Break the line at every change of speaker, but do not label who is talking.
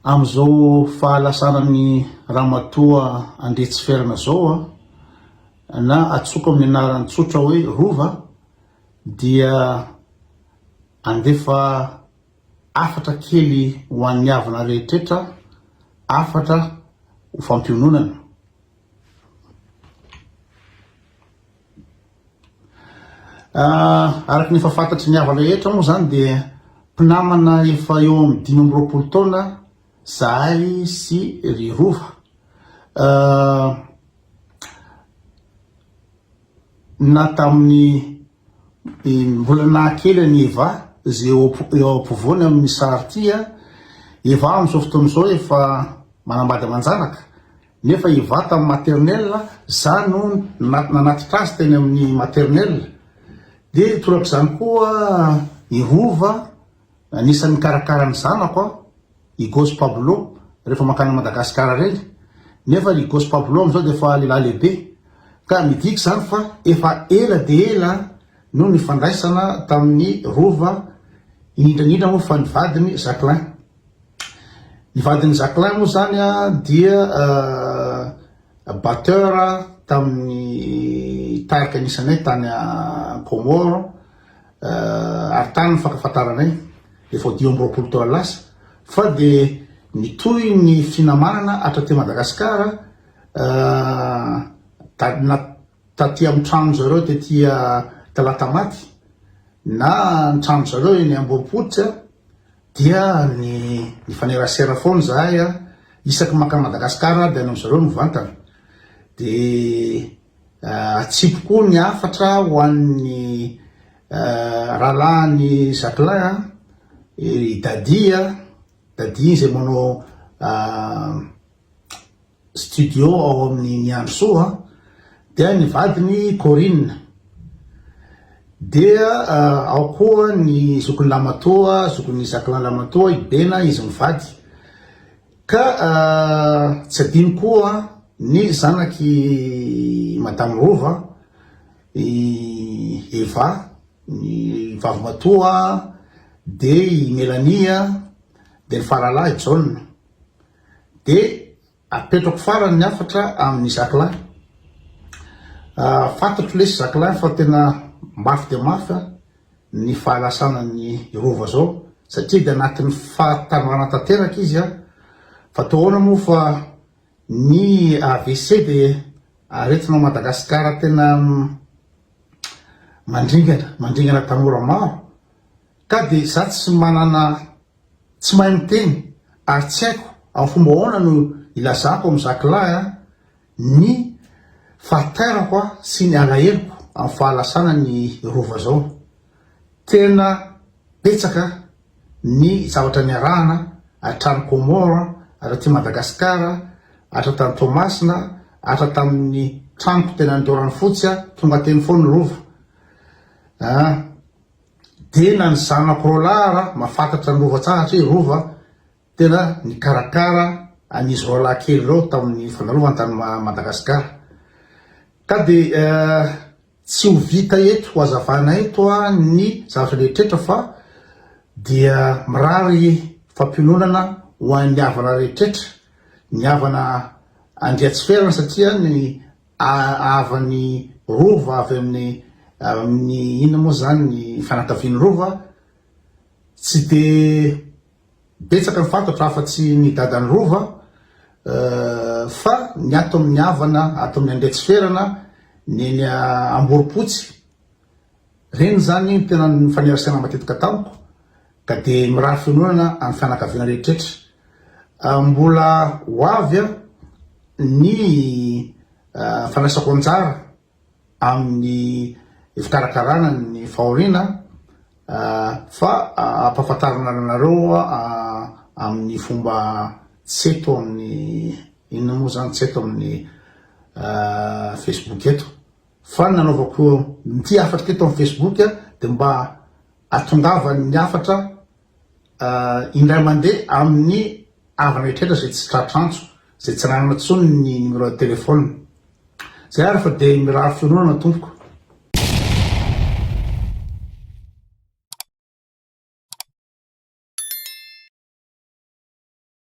Amin'izao fahalasanan'i Ramatoa Andriatsiferana izao na antsoiko amin'ny anarany tsotra hoe Rova dia andefa hafatra kely ho an'ny havana rehetretra, hafatra ho fampiononana. Araka ny efa fantatry ny havana rehetra moa izany dia mpinamana efa eo amin'ny 25 taona zahay sy ry Rova. Na tamin'ny mbola nahakely an'i Eva izay eo ampovoany amin'ny sary ity, Eva amin'izao fotoana izao efa manambady aman-janaka. Nefa i Eva tamin'ny maternelle, za no nanatitra azy teny amin'ny maternelle. Dia torak'izany koa i Rova, anisan'ny nikarakara ny zanako aho, i Gos Pablo, rehefa mankany Madagasikara ireny. Nefa i Gos Pablo amin'izao dia efa lehilahy lehibe. Ka midika izany fa efa ela dia ela no nifandraisana tamin'i Rova, indrindra indrindra moa fa ny vadiny Jacquelin. Ny vadin'i Jacquelin moa izany dia batteur tamin'ny tarika nisy anay tany Comores ary tany ny fankafantaranay efa ho 25 taona lasa fa dia nitohy ny finamanana hatraty Madagasikara na taty amin'ny tranon-dry zareo tety Talatamaty na ny tranon-dry zareo eny Ambohipotsy Dia ny nifanerasera foana izahay a, isaky ny mankany Madagascar aho dia any amin-dry zareo mivantana. Dia atsipy koa ny hafatra ho an'ny rahalahin'i Jacquelin a, i Daddy a, Daddy izay manao studio ao amin'ny Miandrisoa dia ny vadiny Corine. Dia ao koa ny zokin'i Lamatoa, zokin'i Jacquelin Lamatoa, i Bena izy mivady. Ka tsy adino koa ny zanak'i Madame Rova, i Eva, ny vavimatoa, dia i Melanie, dia ny faralahy Jaona. Dia apetrako farany ny hafatra amin'i Jacquelin. Fantatro lesy Jacquelin fa tena mafy dia mafy ny fahalasanan'i Rova zao satria dia anatin'ny fahatanorana tanteraka izy fa toa ahoana moa fa ny AVC dia aretina ao Madagasikara tena mandringana, mandringana tanora maro ka dia za tsy manana Tsy mahay miteny ary tsy haiko amin'ny fomba ahoana no ilazako amin'i Jacquelin a ny fahatairako a sy ny alaheloko amin'ny fahalasana ny Rova zao. Tena betsaka ny zavatra niarahana hatrany Comores, hatraty Madagascar, hatra tany Toamasina, hatra tamin'ny tranoko teny Andoharanofotsy a, tonga teny foana ny Rova a. Dia na ny zanako roalahy ara mahafantatra ny Rova tsara satria Rova tena nikarakara an'izy roalahy kely ireo tamin'ny fandalovany tany Madagascar. Ka dia tsy ho vita eto ho hazavana eto ny zavatra rehetretra fa dia mirary fampiononana ho an'ny havana rehetretra, ny havana Andriatsiferana satria ny Havan'ny Rova avy amin'ny amin'ny inona moa izany ny fianakavian'ny Rova tsy de betsaka ny fantatro afa-tsy ny dadan'ny Rova fa ny ato amin'ny havana ato amin'ny Andriatsiferana ny eny Amborompotsy reny izany no tena nifanerasera matetika tamiko ka de mirary fiononana amin'ny fianakaviana rehetretra mbola ho avy ny fandraisako anjara amin'ny fikarakarana ny fahoriana fa ampahafantarina anareo amin'ny fomba tsy eto amin'ny inona moa zany tsy eto amin'ny Facebook eto fa ny nanaovako ity hafatra ity eto amin'ny Facebook dia mba atongavan'ny hafatra indray mandeha amin'ny havana rehetra izay tsy tratra antso, izay tsy nanana intsony ny numéro de téléphone. Zay ary fa dia mirary fiononana tompoko.